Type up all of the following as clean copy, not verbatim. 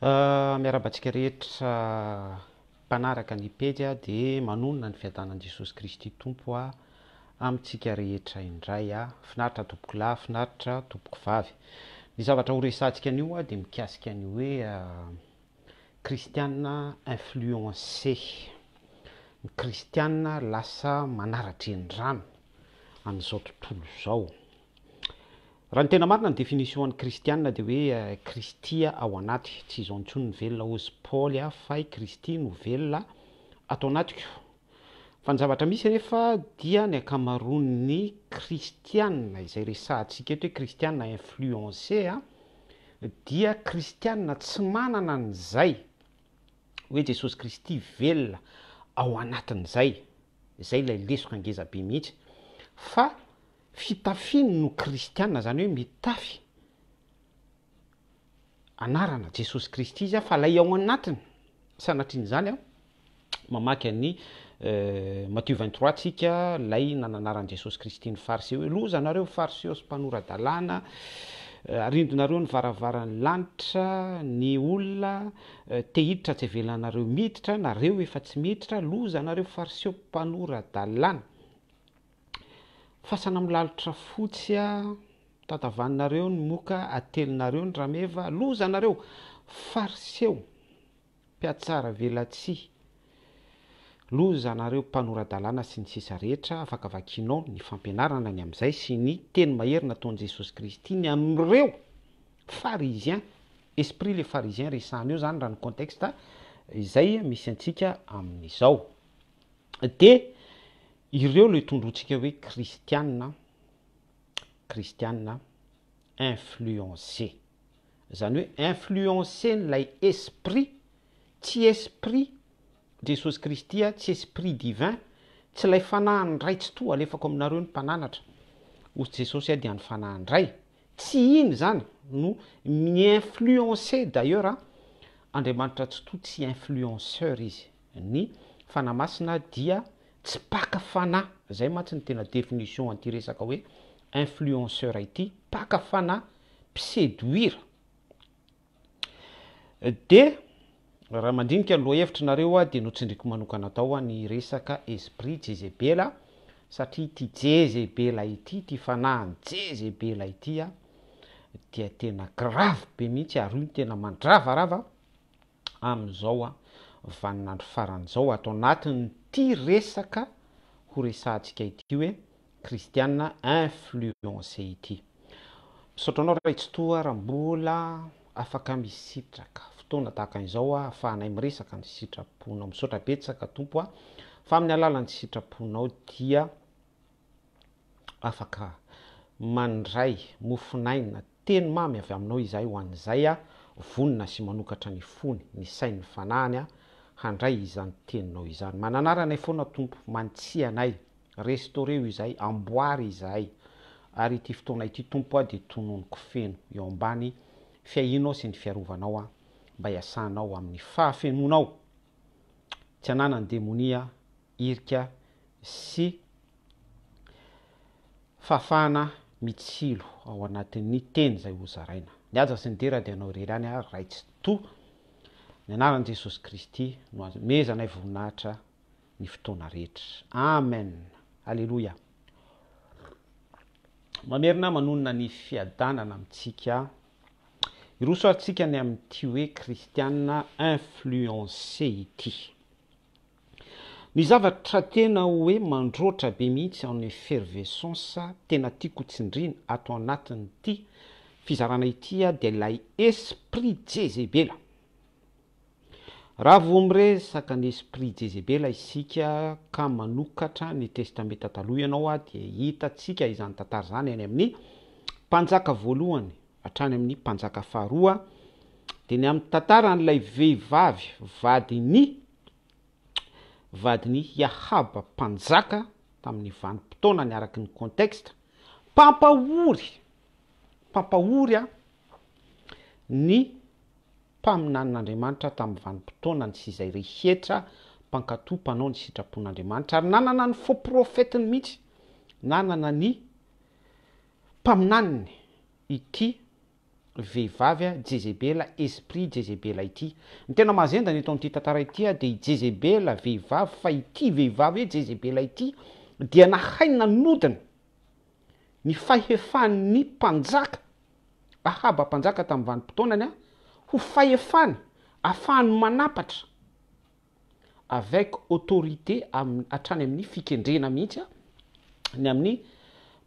Miarahaba antsika rehetra mpanaraka ny pejy dia manonona ny fiadanan'i Jesosy Kristy Tompo amintsika rehetra indray. Finaritra tompoko lahy, finaritra tompoko vavy. Ny zavatra ho resahantsika anio dia mikasika ny hoe kristiana influencé. Ny kristiana lasa manara-drenirano an'izao tontolo izao. Raha ny tena marina ny définition an'ny kristiana dia hoe Kristy ao anaty, tsy izao intsony ny velona hozy Paoly fa i Kristy no velona ato anatiko. Fa ny zavatra misy anefa dia ny ankamaroan'ny kristiana izay resahantsika eto hoe kristiana influencé dia kristiana tsy manana an'izay hoe Jesosy Kristy velona ao anatin'izay, izay ilay lesoka ngeza be mihitsy fa Fitafiny no kristiana, zany hoe mitafy anarana Jesosy Kristy izy fa lay ao anatiny, sanatrian'izany aho mamaky an'i Matio 23 tsika, lay nananaran'i Jesosy Kristy ny fariseo hoe loza nareo fariseo sy mpanora-dalàna, arindinareo ny varavaran'ny lanitra, ny olona te hiditra tsy avelanareo miditra, nareo efa tsy miditra, loza nareo fariseo mpanora-dalàna. Fasana milalotra fotsy a, tantavaninareo ny moka, atelinareo ny rameva, loza nareo! Fariseo, mpiatsara velatsihy, loza nareo mpanora-dalàna sy ny sisa rehetra, afaka vakianao ny fampianarana ny amin'izay sy ny teny mahery nataon'i Jesosy Kristy ny amin'ireo pharisiens, esprit le pharisien resahana eo zany raha ny contexte izay misy antsika amin'izao. Dia ireo no itondroantsika hoe kristiana, kristiana influencé. Izany hoe influencer-n'ilay esprit, tsy esprit Jesosy Kristy, tsy esprit divin, tsy ilay fanahin'ny Ray Tsitoha alefako aminareo ny mpananatra, hoy Jesosy dia ny fanahin'ny Ray. Tsy iny izany no mi-influencer, d'ailleurs Andriamanitra Tsitoha tsy influenceur izy. Ny Fanahy Masina dia tsy mpaka fanahy, zay mantsy ny tena définition an'ity resaka hoe influenceur ity, mpaka fanahy, mpiseduire. Dia raha mandinika ny lohahevitra nareo aho dia notsindriko manokana tao ny resaka esprit Jezebela, satria ity Jezebela ity, ity fanahin'i Jezebela ity dia tena grave be mihitsy ary io no tena mandravarava amin'izao vaninandro farany izao ato anatin'ity resaka ho resahantsika ity hoe kristiana influencé ity. Misaotra anao Ray Tsitoha raha mbola afaka misitraka fotoana tahaka an'izao ahafahanay miresaka ny sitraponao. Misaotra betsaka Tompo a, fa amin'ny alalan'ny sitraponao dia afaka mandray mofon'aina Teny mamy avy aminao izahay ho an'izay vonona sy manokatra ny fony, ny sainy, ny fanahiny handray izany teninao izany. Mananara anay foana Tompo, manitsia anay, restaureo izahay, amboary izahay. Ary ity fotoana ity Tompo dia tononiko feno eo ambany fiahianao sy ny fiarovanao mba hiasanao amin'ny fahafenoanao. Tsy ananan'ny demonia hirika sy fahafahana mitsilo ao anatin'ny teny izay hozaraina. Ny haja sy ny dera dia anao irery ihany ary Ray Tsitoha. Ny anaran'i Jesosy Kristy no anomezanay voninahitra ny fotoana rehetra. Amen. Aleloia. Mamerina manonona ny fiadanana amintsika. Hiroso ary tsika ny amin'ity hoe kristiana influencé ity. Ny zavatra tena hoe mandroatra be mihitsy en effervescence tena tiako tsindrina ato anatin'ity fizarana ity dia ilay esprit Jezebela. Raha vao miresaka ny esprit Jezebela isika ka manokatra ny testamenta taloha ianao dia hitantsika izany tantara izany any amin'ny Mpanjaka voalohany hatrany amin'ny Mpanjaka faharoa dia ny amin'ny tantaran'ilay vehivavy vadin'i vadin'i Ahaba mpanjaka tamin'ny vanim-potoanany araka ny contexte, mpampahory, mpampahory a, ny mpaminanin'Andriamanitra tamin'ny vanim-potoanany sy izay rehetra mpankatò mpanao ny sitrapon'Andriamanitra ary nanana ny faux prophète-ny mihitsy, nanana ny mpaminaniny ity. vehivavy Jezebela, esprit Jezebela ity. Ny tena mahazendana eto amin'ity tantara ity dia i Jezebela vehivavy fa ity vehivavy hoe Jezebela ity dia nahay nanodina ny fahefan'ny mpanjaka Ahaba mpanjaka tamin'ny vanim-potoanany ho fahefany afahany manapatra avec autorité amin'ny hatrany amin'ny fikendrena mihitsy ny amin'ny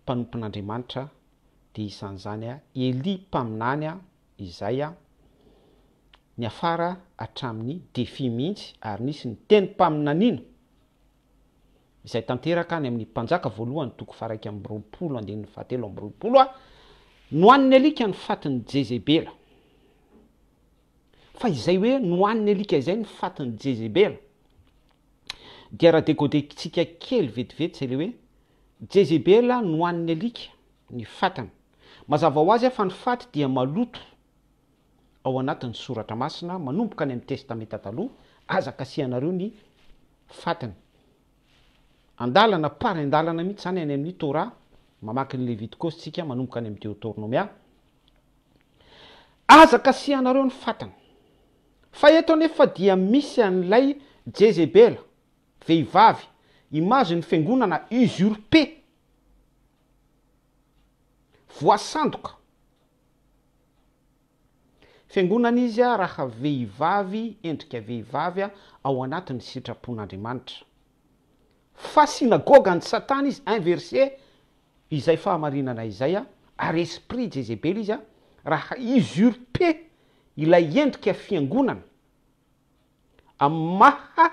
mpanompon'Andriamanitra dia isan'izany Elia mpaminany izay niafara hatramin'ny défi mihitsy ary nisy ny tenim-paminaniana izay tanteraka any amin'ny Mpanjaka voalohany toko faha-21 andininy fahatelo amby roapolo a nohanin'ny alika ny fatin'i Jezebela. Fa izay hoe nohanin'ny alika izay ny fatin'i Jezebela dia raha decoder-tsika kely vetivety izay le hoe Jezebela nohanin'ny alika ny fatiny. Mazava ho azy fa ny faty dia maloto ao anatin'ny soratra masina manomboka any amin'ny testamenta taloha, aza kasihanareo ny fatiny. Andalana par andalana mihitsy zany any amin'ny Torah, mamaky ny Levitikosy tsika manomboka any amin'ny Deotornomia. Aza kasihanareo ny fatiny. Fa eto anefa dia misy an'ilay Jezebela, vehivavy, image ny fiangonana usurpée, voasandoka. Fiangonana izy raha vehivavy, endrika vehivavy ao anatin'ny sitrapon'Andriamanitra. Fa synagogan'i Satana izy, inverser izay fahamarinana izay, ary esprit Jezebela izy raha usurper ilay endrika fiangonana amin'ny maha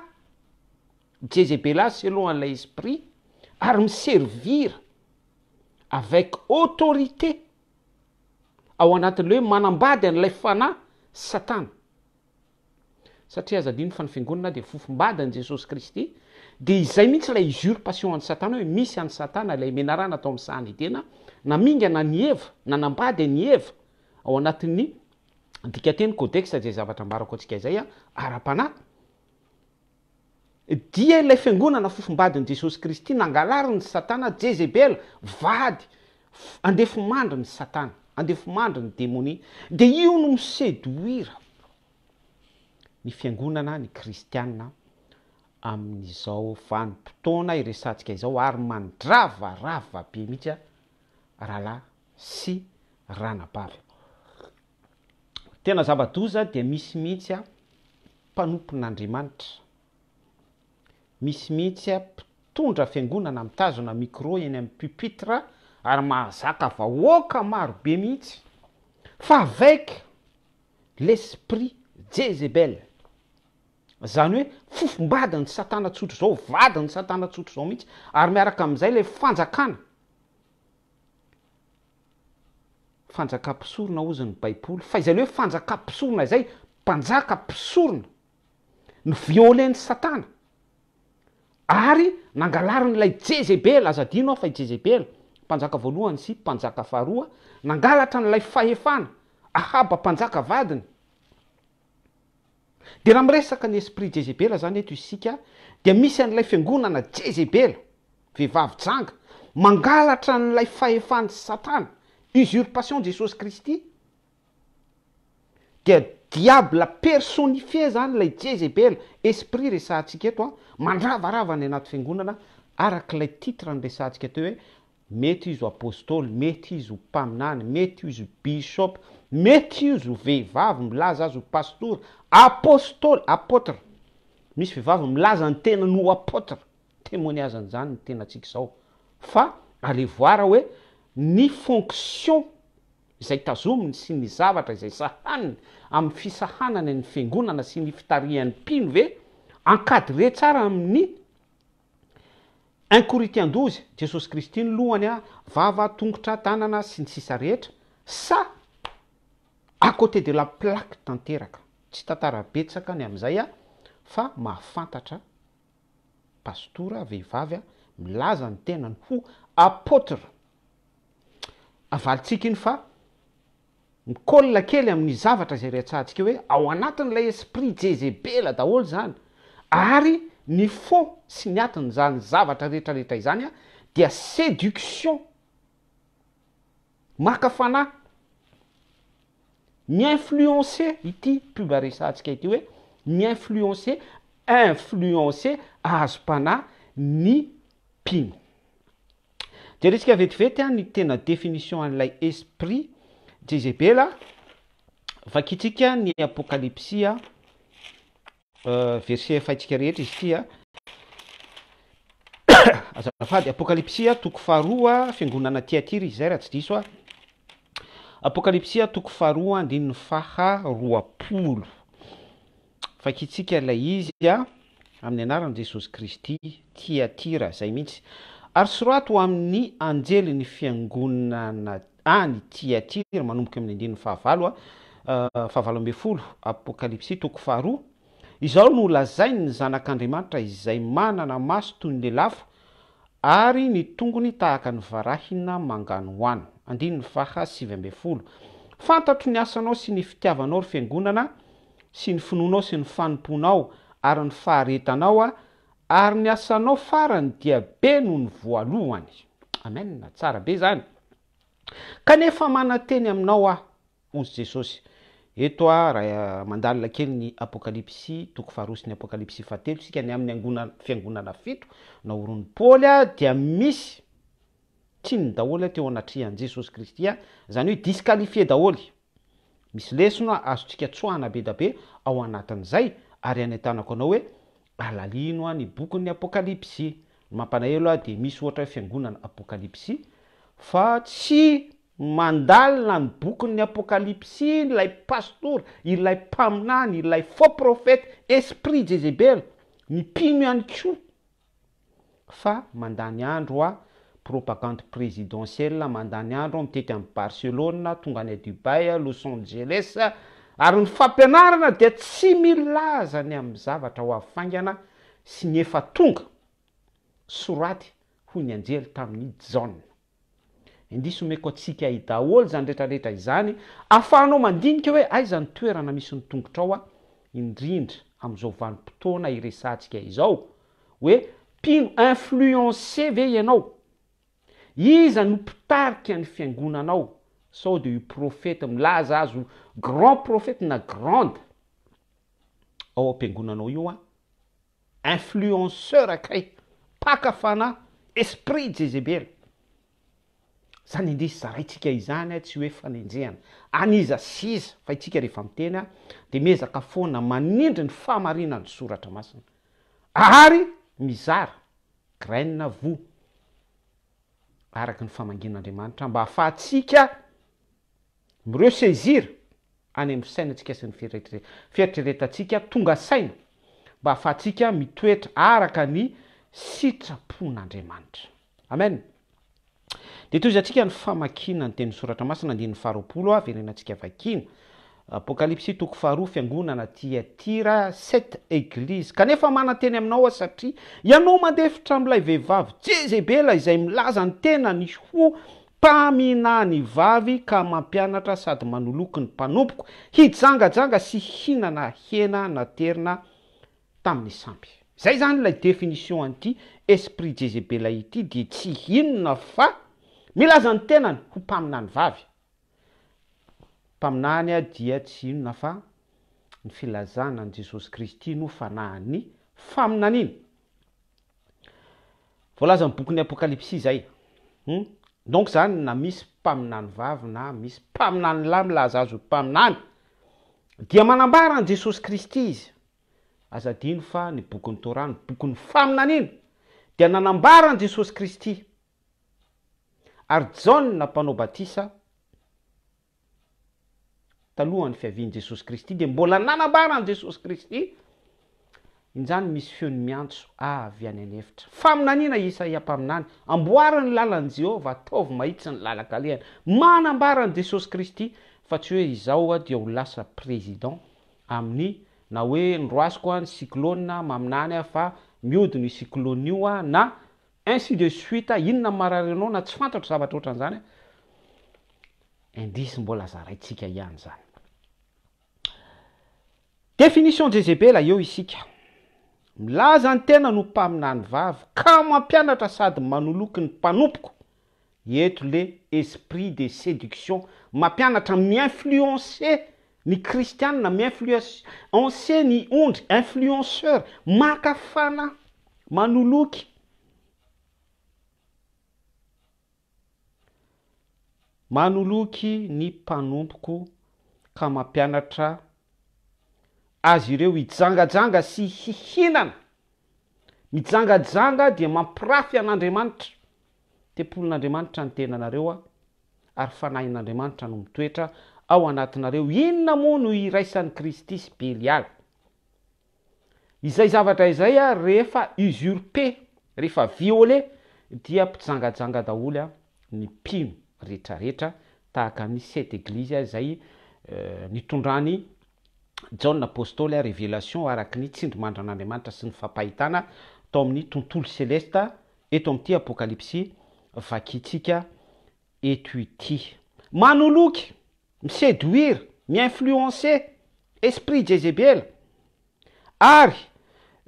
Jezebela azy selon an'ilay esprit, ary mi-servir avec autorité ao anatin'ilay hoe manambady an'ilay fanahy satana. Satria aza adino fa ny fiangonana dia fofombadin'i Jesosy Kristy, dia izay mihitsy ilay usurpation an'i satana hoe misy an'i satana ilay menarana tao amin'ny sahan'i Edena, namingana an'i Eva, nanambady an'i Eva ao anatin'ny dikateny codex izay zavatra ambarako antsika izay ara-panahy. Dia ilay fiangonana fofombadin'i Jesosy Kristy nangalarin'i Satana, Jezebela, vady, andefimandrin'i Satana, andefimandrin'ny demonia. Dia io no mi-seduire ny fiangonana, ny kristiana amin'izao vanim-potoana iresahantsika izao ary mandravarava be mihitsy rahalahy sy ranabavy. Tena zava-doza dia misy mihitsy mpanompon'Andriamanitra. Misy mihitsy mpitondra fiangonana mitazona micro eny amin'ny pupitre ary mahazaka vahoaka maro be mihitsy fa avec l'esprit Jezebel. Izany hoe fofombadin'i Satana tsotr'izao, vadin'i Satana tsotr'izao mihitsy ary miaraka amin'izay ilay fanjakana. Fanjakam-pisorona hozy ny baiboly, fa izay le hoe fanjakam-pisorona izay, mpanjaka mpisorona, no-violer-n'i satana, ary nangalarin'ilay Jezebela, aza adino aho fa i Jezebela, mpanjaka voalohany sy mpanjaka faharoa, nangalatra an'ilay fahefana, Ahaba mpanjaka vadiny. Dia raha miresaka ny esprit Jezebela zany eto isika dia misy an'ilay fiangonana Jezebela, vehivavy janga, mangalatra an'ilay fahefan'i Satana, usurpation Jesosy Kristy, dia diable personnifié zany ilay Jezebela, esprit resahantsika eto an, mandravarava any anaty fiangonana arak'ilay titre niresahantsika teo hoe Mety izy ho apostoly, mety izy ho mpaminany, mety izy ho bishop, mety izy ho vehivavy milaza azy ho pastora, apostoly, apotre. Misy vehivavy milaza ny tenany ho apotre. Témoignage an'izany ny tenantsika izao. Fa allez voir hoe ny fonction izay tazominy sy ny zavatra izay sahaniny amin'ny fisahanany ny fiangonana sy ny fitarihany mpino ve encadré tsara amin'ny Un Corinthiens 12, Jesosy Kristy ny lohany a, vava, tongotra, tanana, sy ny sisa rehetra, sa à côté de la plaque tanteraka. Tsy tantara betsaka ny amin'izay a, fa mahafantatra pastora vehivavy a, milaza ny tenany ho apôtre. Avalintsika iny fa Mi-colle kely amin'ny zavatra izay rehatsahantsika hoe ao anatin'ilay esprit Jezebela daholo izany, ary ny fond sy ny atin'izany zavatra rehetra rehetra izany dia séduction, maka fanahy. Mi-influencer ity pub resahantsika ity hoe mi-influencer, influencer azom-panahy ny mpino. Jerentsika vetivety ny tena définition an'ilay esprit Jezebela, vakintsika ny Apokalypsy verset efa haintsika rehetra izy ity a. Azafady, Apokalypsy toko faharoa, fiangonana Tyatira izy izay raha tsy diso aho. Apokalypsy toko faharoa andininy faha 20. Vakintsika ilay izy a, amin'ny anaran'i Jesosy Kristy, Tyatira, izay mihitsy. Ary soraty ho amin'ny anjelin'ny fiangonana any Tyatira, manomboka amin'ny andininy fahavalo a, faha-18, Apokalypsy toko faharoa, Izao no lazain'ny Zanak'Andriamanitra izay manana maso toy ny lelafo ary ny tongony tahaka ny varahina manganohano. Andininy faha 19. Fantatro ny asanao sy ny fitiavanao, ry fiangonana, sy ny finoanao sy ny fanompoanao ary ny faharetanao, ary ny asanao farany dia be noho ny voalohany. Amen. Tsara be izany. Kanefa manan-teny aminao aho, Hoy Jesosy. Eto aho raha mandalina kely ny Apokalypsy toko faharoa sy ny Apokalypsy fahatelo isika ny amin'ny angona fiangonana fito naorin'i Paoly dia misy tsininy daholo teo anatrehan'i Jesosy Kristy, izany hoe disqualifié daholo. Misy lesona azontsika tsoahana be da be ao anatin'izay ary anentanako anao hoe alalino ny bokin'ny Apokalypsy. Ny mampalahelo dia misy ohatra hoe fiangonana Apokalypsy fa tsy Mandalina ny bokin'ny Apokalypsy ilay pastora, ilay mpaminany, ilay faux prophète, esprit Jezebel, ny mpino ihany koa fa mandany andro a propagande présidentielle, mandany andro mitety an'i Barcelone, tonga any Dubaï, Los Angeles, ary ny fampianarana dia tsy milaza ny amin'ny zavatra ho avy faingana sy ny efa tonga. Soraty hoy ny anjely tamin'i Jaona. Indrisy omeko antsika ahy daholo izany retraretra izany afahanao mandinika hoe aiza ny toerana misy ny tongotrao a, indrindra amin'izao vanim-potoana iresahantsika izao hoe mpino influencer ve ianao? Iza no mpitarika ny fiangonanao? Sao dia io prophète milaza azy ho grand prophète na grande ao am-piangonanao io an? Influenceur kay, mpaka fanahy, esprit jezebela. Zany indrisy zaraintsika izany tsy hoe fanenjehana an'iza sy iza fa itsika rehefa miteny dia miezaka foana manindry ny fahamarinan'ny soratra masina ary mizara graine voa araka ny famangian'Andriamanitra mba ahafahantsika mi-ressaisir any amin'ny fisainantsika sy ny fieritreretantsika tonga saina mba hahafahantsika mitoetra araka ny sitrapon'Andriamanitra. Amen. Dia tohizantsika ny famakiana ny tenin'ny Soratra Masina andininy faharoapolo averenantsika vakiana. Apokalypsy toko faharoa fiangonana Tyatira sept église. Kanefa manan-teny aminao aho satria ianao mandefitra amin'ilay vehivavy Jezebela izay milaza ny tenany ho Mpaminany vavy ka mampianatra sady manoloky ny mpanompoko hijangajanga sy hihinana hena naterina tamin'ny sampy. Izay izany ilay définition an'ity esprit Jezebela ity dia tsy inona fa milaza ny tenany ho mpaminany vavy. Mpaminany dia tsy inona fa ny filazana an'i Jesosy Kristy no fanahin'ny faminaniana. Voalazan'ny bokin'ny Apokalypsy izay. Hum. Donc zany na misy mpaminany vavy na misy mpaminany lahy milaza azy ho mpaminany dia manambara an'i Jesosy Kristy izy. Aza adino fa ny bokin'ny Torah, ny bokin'ny faminaniana dia nanambara an'i Jesosy Kristy. Ary Jaona mpanao batisa talohan'ny fiavian'i Jesosy Kristy dia mbola nanambara an'i Jesosy Kristy, injany misy feony miantso avy any an'efitra. Faminaniana i Isaia mpaminany, amboary ny lalan'i Jehovah, ataovy mahitsy ny lalan-kalehany. Manambara an'i Jesosy Kristy fa tsy hoe izaho dia ho lasa président amin'ny na hoe noroasiko ny cyclone, maminany aho fa mihodina io cyclone io na ainsi de suite, inona ny marary anao na tsy fantatro zavatra ohatran'izany. Indice mbola zaraintsika ihany izany. Définition Jezebela, eo isika. Milaza ny tenany ho mpaminany vavy ka mampianatra sady manoloky ny mpanompoko. Eto le esprit de séduction mampianatra mi-influencer. Ny kristianina mi-influencer ny ondry, influenceur, maka fanahy, manoloky. Manoloky ny mpanompoko ka mampianatra azy ireo hijangajanga sy hihinana. Mijangajanga dia mampirafy an'Andriamanitra. Tempolin'Andriamanitra ny tenanareo ary Fanahin'Andriamanitra no mitoetra ao anatinareo. Inona moa no iraisan'i Kristy sy Beliala? Izay zavatra izay rehefa usurper, rehefa violer dia mpijangajanga daholo ny mpino retraretra tahaka ny sept eglizy izay nitondran'i Jaona Apostoly revelation araka ny tsindrimandrin'Andriamanitra sy ny fampahitana tao amin'ny tontolo selesta eto amin'ity Apokalypsy vakintsika eto ity. Manoloky! Mi-seduire, mi-influencer, esprit Jezebela, ary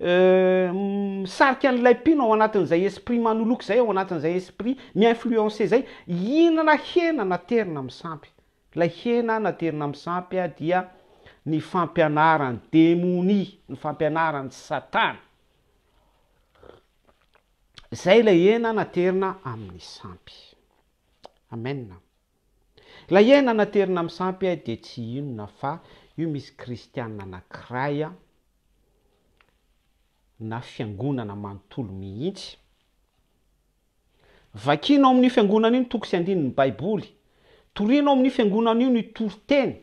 misarika an'ilay mpino ao anatin'izay esprit manoloky izay, ao anatin'izay esprit mi-influencer izay, hihinana hena naterina amin'ny sampy. Ilay hena naterina amin'ny sampy dia ny fampianaran'ny demonia, ny fampianaran'i Satana. Izay ilay hena naterina amin'ny sampy. Amen. Ilay hena naterina amin'ny sampy dia tsy inona fa io misy kristiana anankiray na fiangonana manontolo mihitsy. Vakiana ao amin'io fiangonana io ny toko sy andinin'ny Baiboly. Toriana ao amin'io fiangonana io ny toriteny.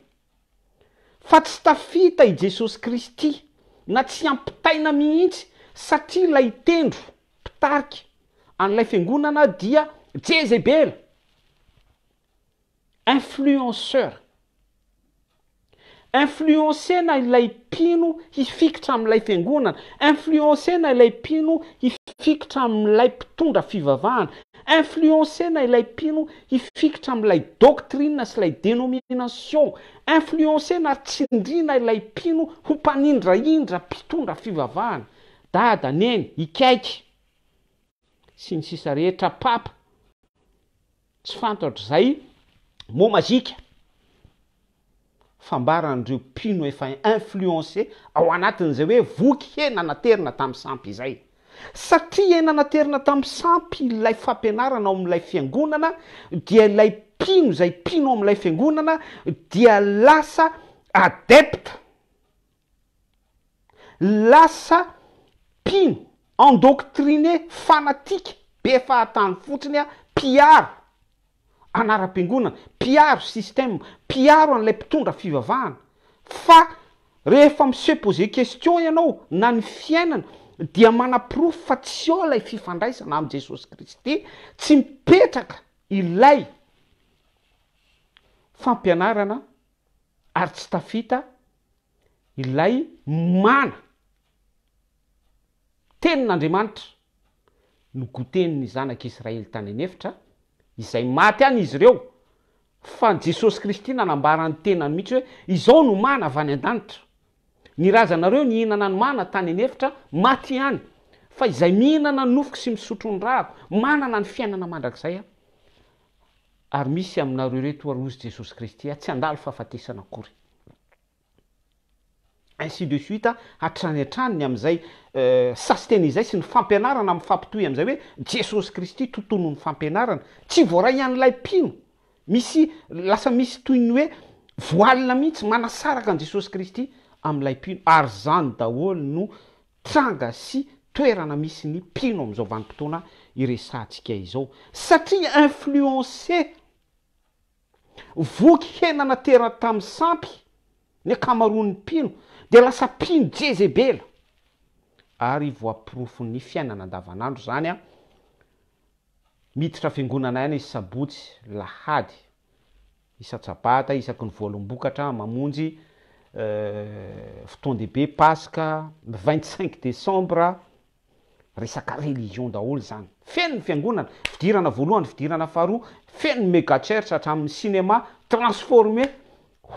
Fa tsy tafita i Jesosy Kristy na tsy ampitaina mihitsy satria ilay tendro mpitarika an'ilay fiangonana dia Jezebela, influenceur. Influencer-na ilay mpino hifikitra amin'ilay fiangonana, influencer-na ilay mpino hifikitra amin'ilay mpitondra fivavahana, influencer-na ilay mpino hifikitra amin'ilay doctrine sy ilay dénomination, influencer-na ary tsindriana ilay mpino ho mpanindrahindra mpitondra fivavahana, dada, neny, ikaiky, sy ny sisa rehetra, papa, tsy fantatro izay mot magique fambaran'ireo mpino efa influencer ao anatin'izay hoe voky hena naterina tamin'ny sampy izay. Satria hena naterina tamin'ny sampy ilay fampianarana ao amin'ilay fiangonana dia ilay mpino izay mpino ao amin'ilay fiangonana dia lasa adepte Lasa mpino, endoctriné, fanatique, be fahatany fotsiny a, mpiaro anaram-piangonana, mpiaro système, mpiaro an'ilay mpitondra fivavahana, fa rehefa mi se poser question ianao na ny fiainana dia manaporofo fa tsy ao ilay fifandraisana amin'i Jesosy Kristy, tsy mipetraka ilay fampianarana ary tsy tafita ilay mana tenin'Andriamanitra nogoten'ny zanak'Israely tany an'efitra, izay maty any izy ireo, fa Jesosy Kristy nanambara ny tenany mihitsy hoe, izao no mana avy any an-danitra. Ny razanareo nihinana ny mana tany an'efitra, maty ihany, fa izay mihinana ny nofoko sy misotro ny rako, manana ny fiainana mandrakizay aho. Ary misy aminareo ireto ary hozy Jesosy Kristy, tsy handalo fahafatesana akory. Ainsi de suite hatrany hatrany ny amin'izay sasiteny izay sy ny fampianarana mifampitohy amin'izay hoe Jesosy Kristy tontolon'ny fampianarana. Tsy voaray an'ilay mpino. Misy lasa misy toy ny hoe voalina mihitsy manasaraka an'i Jesosy Kristy amin'ilay mpino. Ary izany daholo no tranga sy toerana misy ny mpino amin'izao vanim-potoana iresahantsika izao. Satria influencer Voky hena natera tamin'ny sampy ny ankamaroan'ny mpino, dia lasa mpino Jezebela. Ary voaporofon'ny fiainana andavanandro izany an! Miditra fiangonana ihany izy sabotsy, lahady, isan-tsabata, isaky ny voaloham-bokatra, mamonjy fotoan-dehibe, Paska, 25 décembre, Resaka religion daholo izany. Feno ny fiangonana, fidirana voalohany, fidirana faharoa, feno ny mega church hatramin'ny cinéma transformé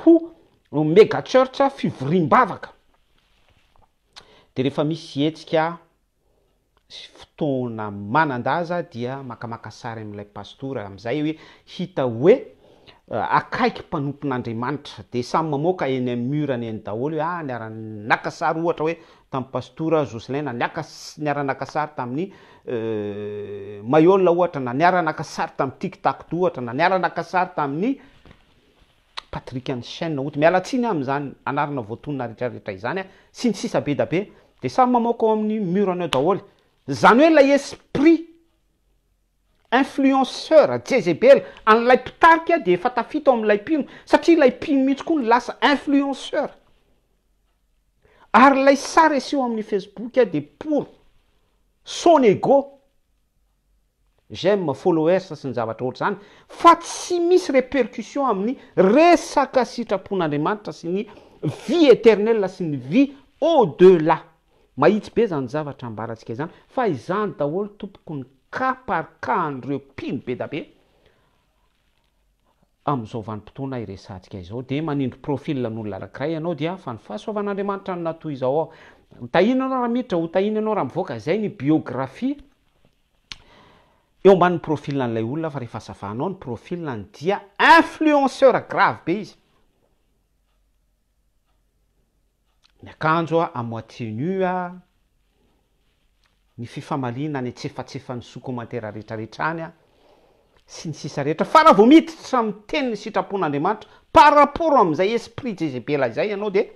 ho mega church fivoriam-bavaka. Dia rehefa misy hetsika sy fotoana manan-daza dia makamaka sary amin'ilay pastora amin'izay hoe hita hoe. akaiky mpanompon'Andriamanitra dia samy mamoaka eny amin'ny mur-ny eny daholo hoe ah niara-naka sary ohatra hoe tamin'ny Pastora Jocelyn na niaka niara-naka sary tamin'ny Maihol ohatra na niara-naka sary tamin'ny Tic Tac Toe ohatra na niara-naka sary tamin'ny Patrick an'ny chaîne ohatra, miala tsiny aho amin'izany anarana voatonona rehetrarehetra izany sy ny sisa be da be dia samy mamoaka ao amin'ny mur-ny ao daholo, izany hoe ilay esprit Influenceur, Jezebela, an'ilay mpitarika dia efa tafita ao amin'ilay mpino satria ilay mpino mihitsy koa no lasa influenceur. Ary ilay sary aseho amin'ny Facebook dia pour son ego, j'aime, followers sy ny zavatra ohatr'izany fa tsy misy répercussion amin'ny resaka sitrapon'Andriamanitra sy ny vie éternelle sy ny vie au delà. Mahitsy be zany zavatra ambarantsika izany fa izany daholo tompoko ny cas par cas an'ireo mpino be da be amin'izao vanim-potoana iresahantsika izao dia manindry profil an'olona anankiray ianao dia fa ny fahasoavan'Andriamanitra no natoy izao ao ho tahiana ianao raha miditra ho tahiana ianao raha mivoaka izay ny biographie eo ambanin'ny profil an'ilay olona fa rehefa savanao ny profil-ny dia influenceur grave be izy. Ny akanjo à moitié nu a, ny fifamaliana any antsefatsefan'ny sous commentaire retraretra any a, sy ny sisa rehetra, fa raha vao miditra miteny ny sitrapon'Andriamanitra par rapport amin'izay esprit jezebela izay ianao dia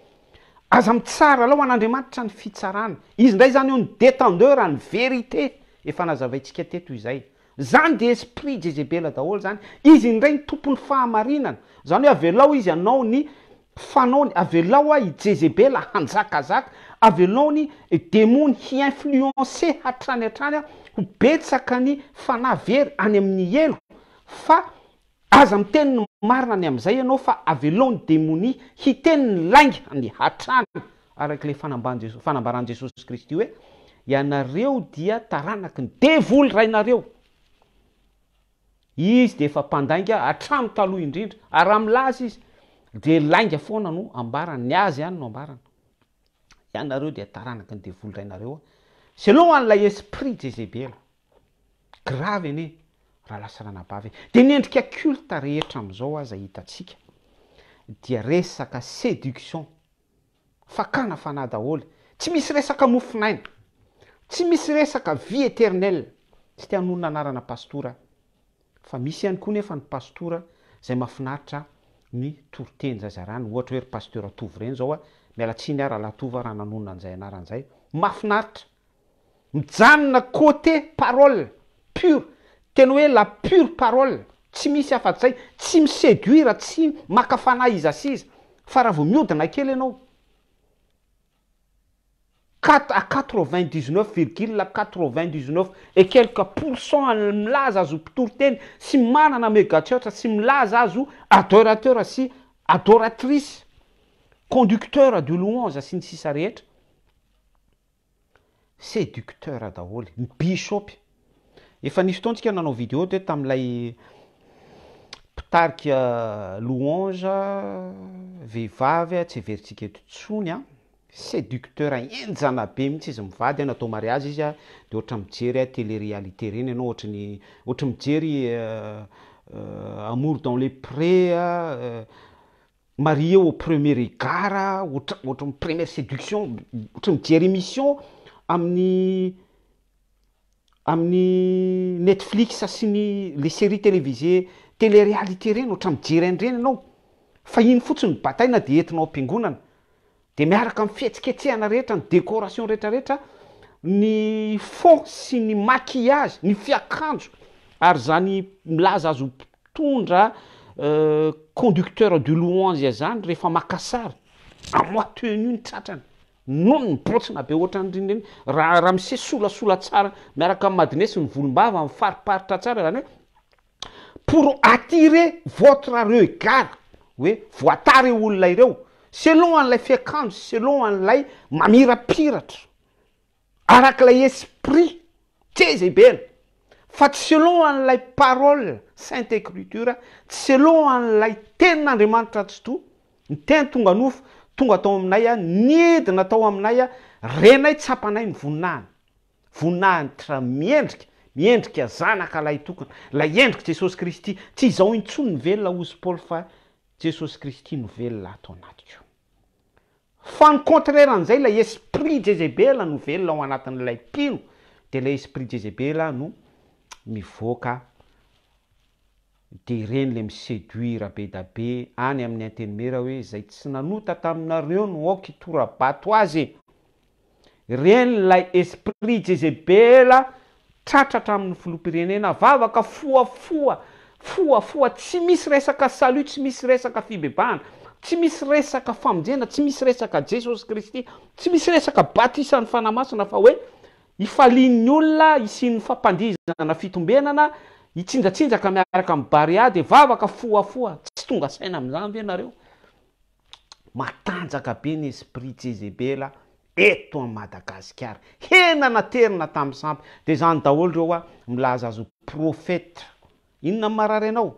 aza mitsara, alao an'Andriamanitra ny fitsarana, izy indray izany eo ny detendeur ny vérité, efa nazavaintsika teto izay. Zany dia esprit jezebela daholo zany, izy indray ny tompon'ny fahamarinana, zany hoe avelao izy hanao ny fanaony, avelao i jezebela hanjakazaka, avelao ny demony hi influencer hatrany hatrany ho betsaka ny fanahy very any amin'ny helo, fa aza miteny ny marina ny amin'izay ianao fa avelao ny demonia hiteny ny laingany hatrany, araka ilay fanambaran'i Jesosy Kristy hoe, Ianareo dia taranaky ny devoly rainareo. Izy dia efa mpandainga hatramin'ny taloha indrindra, ary raha milaza izy dia lainga foana no ambarany, ny azy ihany no ambarany. Ianareo dia taranaky ny devoly rainareo, selon an'ilay esprit Jezebela. Grave anie raha lasa ranabavy e. Dia ny endrika culte rehetra amin'izao aza hitantsika dia resaka séduction, fakana fanahy daholo. Tsy misy resaka mofon'aina. Tsy misy resaka vie éternelle. Tsy te hanonona anarana pastora aho. Fa misy ihany koa nefa ny pastora izay mahafinaritra ny toriteny izay zarany, ohatra hoe ry pasteur Tovo ireny izao a, miala tsiny aho rahalahy Tovo raha nanonona an'izay anarana izay, mahafinaritra. Mijanona côté parole pure, tena hoe la pure parole, tsy misy afa-tsy zay, tsy mi-seduire, tsy maka fanahy iza sy iza, fa raha vao miodina kely ianao, quatre à 99 virgule 99 et quelques pour cent an'ny milaza azy ho mpitory teny sy manana mega church sy milaza azy ho adorateur sy adoratrice, conducteur de louange sy ny sisa rehetra, Seducteur daholo. Ny bishop. Efa nisy fotoana tsika nanao vidéo teto tamin'ilay mpitarika louange vehivavy tsy heverintsika eto intsony an. Seducteur henjana be mihitsy izy mivady an, natao mariage izy an, dia ohatra mijery télé réalité ireny ianao, ohatry ny ohatry mijery amour dans les prés, Marié au premier regard, ohatra ohatry ny première séduction, ohatry ny mijery émission amin'ny amin'ny Netflix sy ny les séries télévisées télé réalité ireny, ohatry ny mijery an'ireny ianao, fa iny fotsiny no bataina dia entinao am-piangonana. Dia miaraka amin'ny fihetsiketsehana rehetra, ny décoration rehetra rehetra, ny fond sy ny maquillage, ny fiakanjo, ary izany milaza azy ho mpitondra conducteur de louange izany rehefa maka sary, à moitié nu ny tratrany, nonony mibontsina be ohatran'ireny ireny, raha raha miseho solasola tsara miaraka amin'ny madinesy ny volombava mifariparitra tsara izany hoe pour attirer votre regard hoe voatara io olona ireo selon an'ilay fiakanjo selon an'ilay mamirapiratra arak'ilay esprit jezebela fa tsy selon an'ilay parole sainte écriture tsy selon an'ilay tenin'Andriamanitra tsitoha ny teny tonga nofo tonga tao aminay a nidina tao aminay a renay tsapanay ny voninahiny Voninahitra miendrika, Miendrika zanaka lahitokana, ilay endrik'i Jesosy Kristy. Tsy izaho intsony no velona hozy Paoly fa Jesosy Kristy no velona ato anatiko. Fa ny contraire an'izay ilay esprit Jezebela no velona ao anatin'ilay mpino dia ilay esprit Jezebela no mivoaka dia ireny ilay mi-seduire be da be any amin'ny antenimiera hoe izay tsy nanota taminareo no aoka hitora-bato azy e! Ireny ilay esprit Jezebela tratra hatramin'ny filoham-pirenena vavaka fohafoha fohafoha tsy misy resaka salut tsy misy resaka fibebahana tsy misy resaka famonjena tsy misy resaka Jesosy Kristy tsy misy resaka batisan'ny Fanahy Masina fa hoe hifalian'ny olona hisian'ny fampandihizana fitombenana hitsinjatsinjaka miaraka amin'ny Barea dia vavaka fohafoha tsy tonga saina amin'izany ve nareo? Matanjaka be ny esprit Jezebela eto a Madagasikara. Hena naterina tamin'ny sampy. Dia izany daholo ireo a milaza azy ho prophète. Inona no marary anao?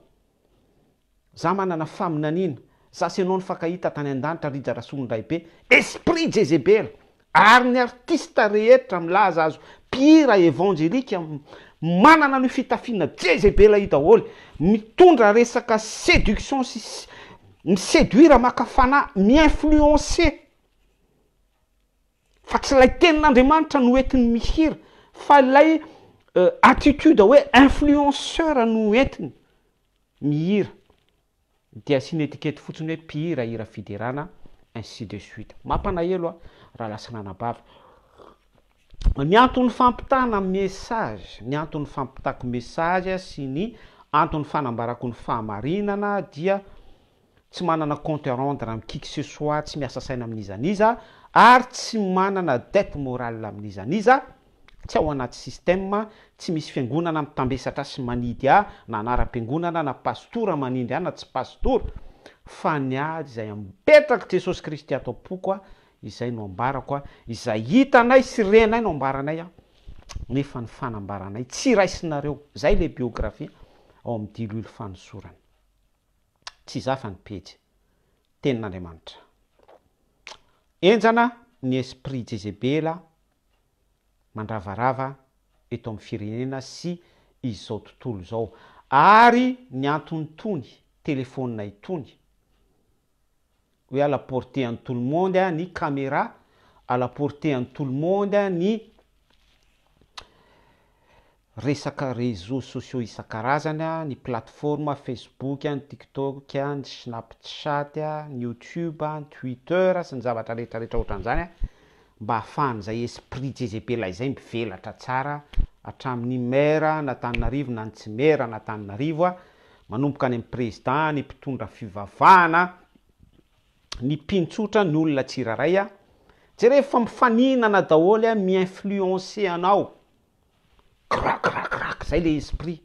Za manana faminaniana. Za sy ianao nifankahita tany an-danitra Rija Rasolondraibe. Esprit Jezebela. Ary ny artiste rehetra milaza azy mpihira evanjelika manana an'io fitafiana jezebela io daholo, mitondra resaka seduction sy mi-seduire maka fanahy, mi-influencer, fa tsy ilay tenin'Andriamanitra no entiny mihira fa ilay attitude hoe influenceur no entiny mihira. Dia asiana etikety fotsiny hoe mpihira hira fiderana ainsi de suite. Mampanahelo a raha lasa nanabavy. Ny anton'ny fampitana message, ny anton'ny fampitako message sy ny anton'ny fanambarako ny fahamarinana dia tsy manana compte à rendre amin'ny qui que ce soit, tsy miasa saina amin'iza n'iza ary tsy manana dette morale amin'iza n'iza. Tsy ao anaty système, tsy misy fiangonana mitambesatra sy manidy ahy, na anaram-piangonana, na pastora manindry ahy na tsy pastora, fa ny ahy izay ampetrako Jesosy Kristy ato am-poko aho, izay no ambarako aho, izay hitanay sy renay no ambaranay aho, nefa ny fanambaranay tsy raisinareo, izay ilay biographie ao amin'ny diloilo fanosorana. Tsy izaho fa ny pejy. Tenin'Andriamanitra. Henjana ny esprit Jezebela mandravarava eto amin'ny firenena sy izao tontolo izao ary ny anton'itony telephone itony hoe à la portée an'i tout le monde ny camera, à la portée an'i tout le monde ny resaka réseaux sociaux isan-karazany, ny plateforme Facebook, ny TikTok, ny Snapchat, ny YouTube, ny Twitter sy ny zavatra rehetra rehetra ohatran'izany mba ahafahan'izay esprit Jezebela izay mivelatra tsara hatramin'ny maire an'Antananarivo na ny tsy maire an'Antananarivo, manomboka any amin'ny président, ny mpitondra fivavahana, ny mpino tsotra, ny olona tsirairay. Jerevo fa mifaninana daholo mi-influencer anao. Crac crac crac zay le esprit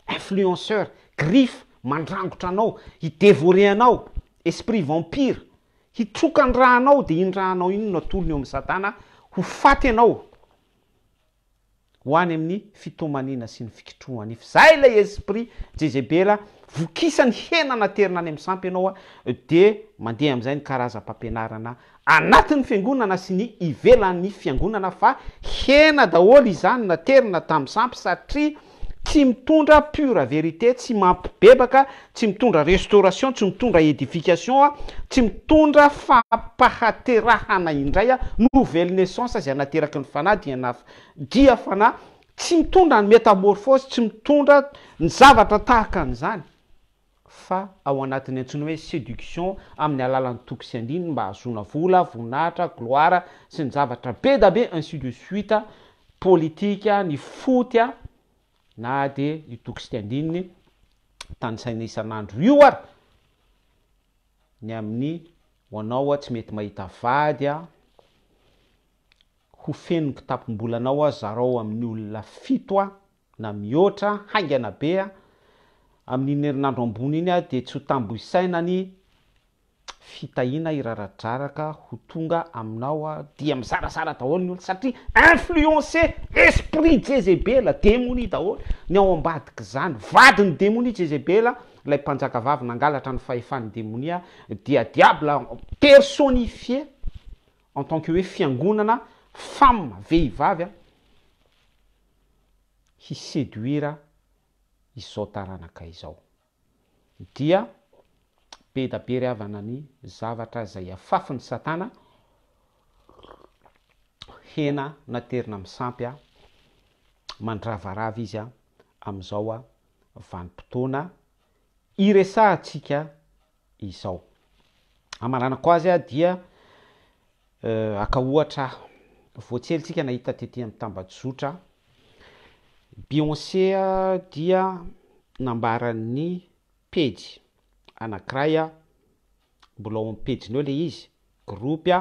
influenceur, griffe mandrangotra anao, hi devorer anao, esprit vampire, hitroka ny ra anao de iny ra anao iny no atolony eo amin'ny satana ho faty ianao ho any amin'ny fitomaniana sy ny fikitroha-nify, zay ilay esprit jezebela, vokisany hena naterina any amin'ny sampy ianao de mandeha amin'izay ny karazam-pampianarana Anatin'ny fiangonana sy ny ivelan'ny fiangonana fa hena daholo izany naterina tamin'ny sampy satria tsy mitondra pure vérité, tsy mampibebaka, tsy mitondra restauration, tsy mitondra édification, tsy mitondra fampahaterahana indray, nouvelle naissance izay nateraky ny fanahy dia na dia fanahy, tsy mitondra ny métamorphose, tsy mitondra ny zavatra tahaka an'izany. fa ao anatin'ny antsoina hoe séduction amin'ny alalan'ny toko sy andininy mba hahazoana vola, voninahitra, gloire sy ny zavatra be da be ainsi de suite, politika, ny foot na dia io toko sy andininy tanisaina isan'andro io ary ny amin'ny ho anao tsy mety mahita vady ho feno ny kitapom-bolanao zarao amin'ny olona fito na mihoatra haingana be amin'iny herinandro ambony iny dia tsy ho tambo isaina ny fitahiana hiraradraraka ho tonga aminao dia mizarazara daholo ny olona satria influencer esprit jezebela demonia daholo ny ao ambadik'izany vadin'ny demonia jezebela ilay mpanjakavavy nangalatra ny fahefan'ny demonia dia diable personnifié en tant que hoe fiangonana femme vehivavy. hi-seduire izao taranaka izao. Dia be da be ry havana ny zavatra izay afafin'i Satana, hena naterina amin'ny sampy, mandravarava izy amin'izao vanim-potoana iresahantsika izao. Hamaranako azy dia haka ohatra aho. Vao tsy ela tsika nahita tety amin'ny tambajotra, Beyoncé dia nambaran'ny pejy anankiray, mbola ao amin'ny pejiny ao ilay izy, groupe,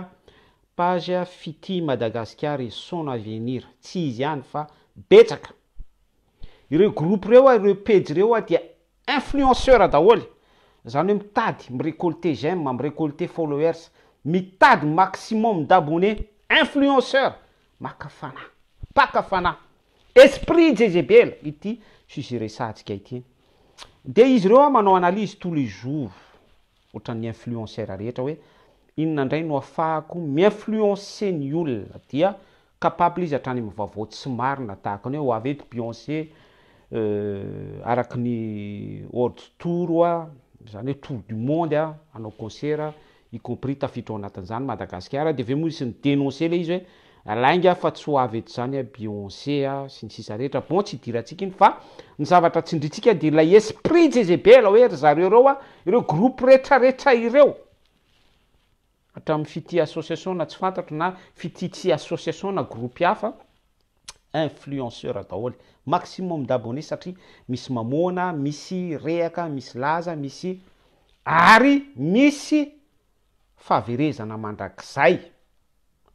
page Fitia Madagasikara et son avenir, tsy izy ihany fa betsaka. Ireo groupe ireo, ireo pejy ireo dia Influenceur daholo, zany hoe mitady mi-recolter j'aime, mi-recolter followers, mitady maximum d'abonnés, influenceur, maka fanahy, mpaka fanahy, esprit jezebela ity sujet resahantsika ity. Dia izy ireo manao analyse tous les jours. Ohatran'ny influenceur rehetra hoe inona indray no afahako mi-influencer ny olona dia capable izy hatrany amin'ny vaovao tsy marina tahaka ny hoe ho avy eto Beyoncé araka ny world tour izany hoe tour du monde hanao concert y compris tafiditra ao anatin'izany Madagasikara dia avy eo moa izy ni-denoncer ilay izy hoe Lainga fa tsy ho avy eto izany a Beyoncé a sy ny sisa rehetra, bon tsy idirantsika iny fa ny zavatra tsindrintsika dia ilay esprit Jezebel hoe ry zareo ireo a, ireo groupe retraretra ireo, hatramin'ny fitia association na tsy fantatro na fitia tsy association na groupe hafa, influenceur daholo, maximum d'abonnés satria misy mamoana, misy rehaka, misy laza, misy ary misy fahaverezana mandrakizay.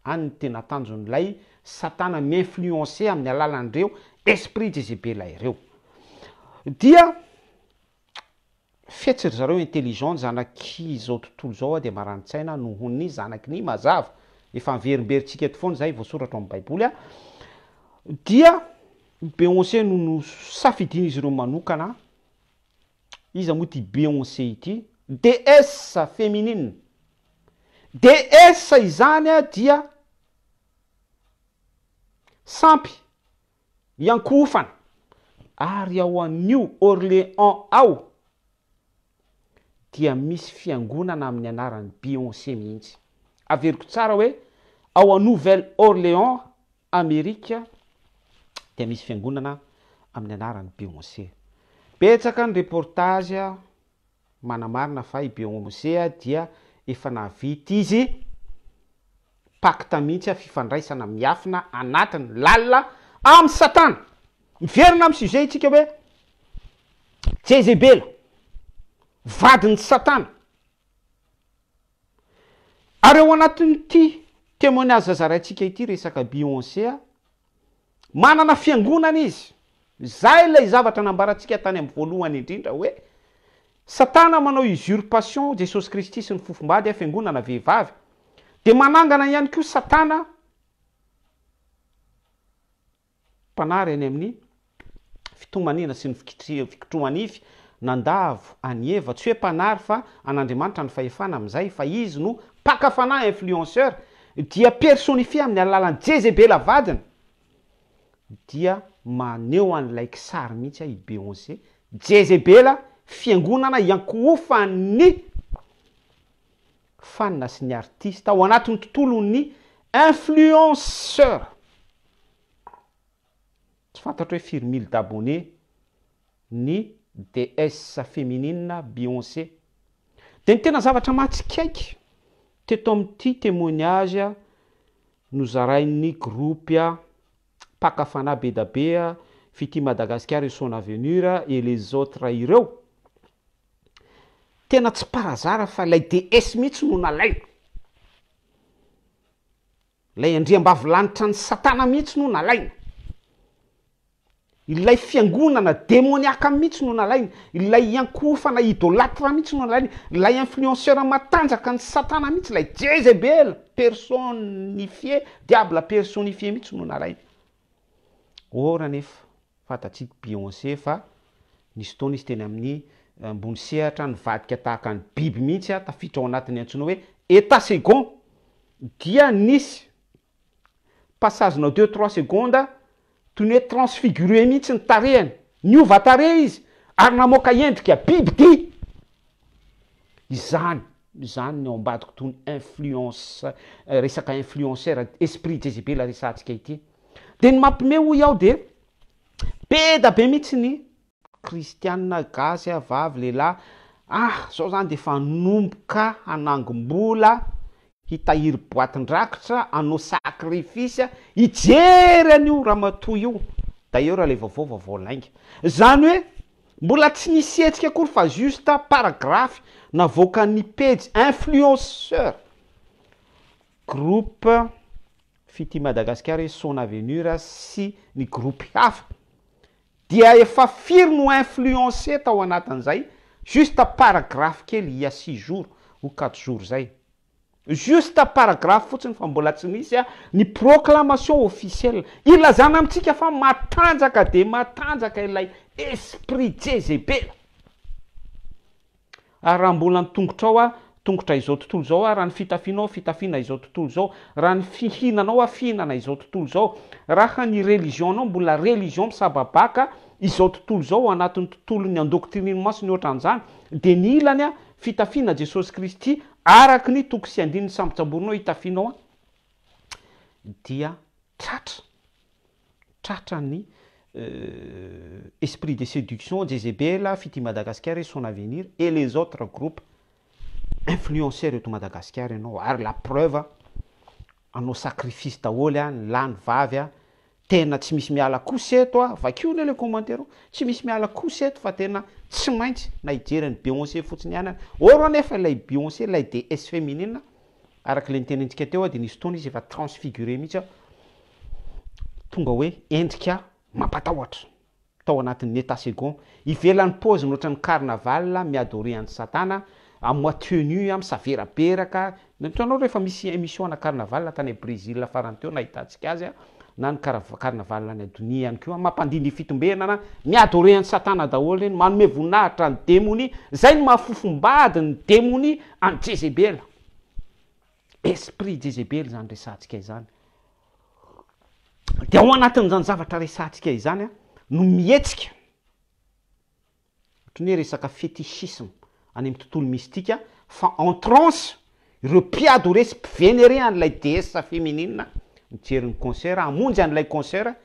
Any ny tena tanjon'ilay satana mi-influencer amin'ny alalan'ireo esprit jezebela ireo. Dia fetsy ry zareo intelligent ny zanak'izao tontolo izao dia marani-tsaina nohon'ny zanaky ny mazava. Efa averimberintsika eto foana izay voasoratra ao amin'ny baiboly. Dia Beyoncé no nosafidian'izy ireo manokana. Iza moa ity Beyoncé ity? Déesse féminine. Déesse izany dia sampy iankohofana ary ao New Orleans ao dia misy fiangonana amin'ny anaran'i Beyoncé mihitsy. Averiko tsara hoe ao Nouvelle Orleans Amerika dia misy fiangonana amin'ny anaran'i Beyoncé. Betsaka ny reportage manamarina fa i Beyoncé dia efa nahavita izy pacte mihitsy fifandraisana miafina anatiny lalina amin'i Satana. Miverina amin'ny sujet itsika hoe Jezebela, vadin'i Satana. Ary ao anatin'ity témoignage zaraintsika ity resaka Beyoncé a, manana fiangonana izy, zay ilay zavatra nambarantsika tany amin'ny voalohany indrindra hoe Satana manao usurpation Jesosy Kristy sy ny fofombady a, fiangonana vehivavy, dia manangana ihany koa Satana Mpanary any amin'ny fitomaniana sy ny fikitroha-nify, nandavo an'i Eva, tsy hoe mpanary fa an'Andriamanitra ny fahefana amin'izay, fa izy no mpaka fanahy, influenceur, dia personnifié amin'ny alalan'i Jezebela vadiny, dia maneho an'ilay kisary mihitsy i Beyoncé, Jezebela, fiangonana iankohofan'ny fan sy ny artista ao anatin'ny tontolon'ny influenceur. Tsy fantatro hoe firy mille d'abonnés ny déesse féminine Beyoncé. Dia ny tena zavatra mahatsikaiky teto amin'ity témoignage nozarain'ny groupe mpaka fanahy bedabe Fitia Madagasikara et son avenir et les autres ireo, tena tsy par hasard fa ilay déesse mihitsy no nalaina. Ilay andriambavilanitra an'i Satana mihitsy no nalaina. Ilay fiangonana demoniaka mihitsy no nalaina. Ilay iankohofana idolatre mihitsy no nalaina. Ilay influenceur matanjaka an'i Satana mihitsy, ilay Jezebel personnifié, diable personnifié mihitsy no nalaina. Or anefa, fantatsika Beyoncé fa nisy fotoana izy teny amin'ny ambony sehatra nivadika tahaka ny biby mihitsy tafiditra ao anatin'ny antsoina hoe état second dia nisy passage-na deux trois secondes. Toy ny hoe transfiguré mihitsy ny tarehiny. Niova tarehy izy ary namoaka endrika bibidia. Izany, izany ny ao ambadik'itony influence, resaka influenceur, esprit Jezebela resahantsika ity. Dia ny mampime hoy aho dia be da be mihitsy ny kristianina gasy a, vavy, lehilahy, ah zao zany dia efa hanomboka hanangom-bola, hitahiry boatin-drakitra, hanao sacrifice, hijery an'io ramatoa io, d'ailleurs ilay vaovao vaovao lainga. Zany hoe mbola tsy nisy hetsika akory fa juste paragraphe navoakan'ny pejy influenceur groupe Fitia Madagasikara hoe Son Avenir sy ny groupe hafa dia efa firy no influencer tao anatin'izay juste paragraphe kely il y a six jours ou quatre jours zay. Juste paragraphe fotsiny fa mbola tsy nisy ny proclamation officielle ilazana amintsika fa matanjaka dia matanjaka ilay esprit Jezebela. Ary raha mbola ny tongotrao aho, tongotra izao tontolo izao aho, raha ny fitafianao aho, fitafiana izao tontolo izao, raha ny fihinanao aho, fihinana izao tontolo izao, raha ny religion-nao mbola religion misababaka izao tontolo izao ao anatin'ny tontolon'ny endoctrinement sy ny ohatran'izany, dia ny ilany aho, fitafiana Jesosy Kristy araka ny toko sy andininy sambotsamborinao hitafianao aho, dia tratra. Tratra ny esprit de séduction, Jezebel, Fitia Madagasikara et son avenir et les autres groupes influenceurs eto Madagasikara ianao ary la preuve hanao sacrifice daholo a, ny lahy ny vavy a, tena tsy misy miala kosa eto a, vakio anie le commentaire ao, tsy misy miala kosa eto fa tena tsy maintsy na hijery an'i Beyoncé fotsiny ihany ary, or anefa ilay Beyoncé ilay déesse féminine araka ilay nitenentsika teo dia nisy fotoana izy efa transfiguré mihitsy tonga hoe endrika mampatahotra tao anatin'ny état second, ivelan'ny paoziny ohatran'ny carnaval mi-adorer an'i satana, à moitié nu, misaveraberaka, hitanao rehefa misy émission ana carnaval tany Brésil farany teo nahitantsika azy na ny carnaval any Adonia ihany koa, mampandindy fitombenana, mi-adorer an'i satana daholo ireny, manome voninahitra ny demonia, zay no maha fofombady ny demonia an'i Jezebela. Esprit Jezebela izany resahantsika izany. Dia ao anatin'izany zavatra resahantsika izany no mihetsika, ohatran'ny hoe resaka fétichisme any amin'ny tontolo mystique, fa en transe ireo mpi-adorer sy mpi-vénérer an'ilay déesse féminine mijery ny concert, hamonjy an'ilay concert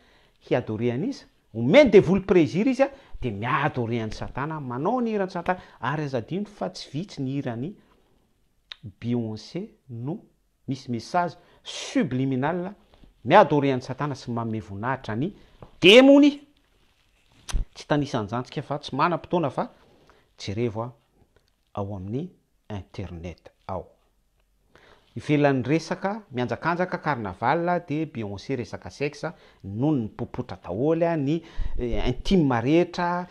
hi-adorer an'iza? Omeny devoly plaisir izy dia mi-adorer an'i Satana, manao ny hiran'i Satana, ary aza adino fa tsy vitsy ny hiran'i Beyoncé no misy message subliminal mi-adorer an'i satana sy manome voninahitra ny demonia. Tsy hitanisa an'izany tsika fa tsy manam-potoana fa jerevo ao amin'ny internet ao. Ivelan'ny resaka mianjakanjaka carnaval dia Beyoncé resaka sexe, ny nonony mipopotra daholo, ny intime rehetra,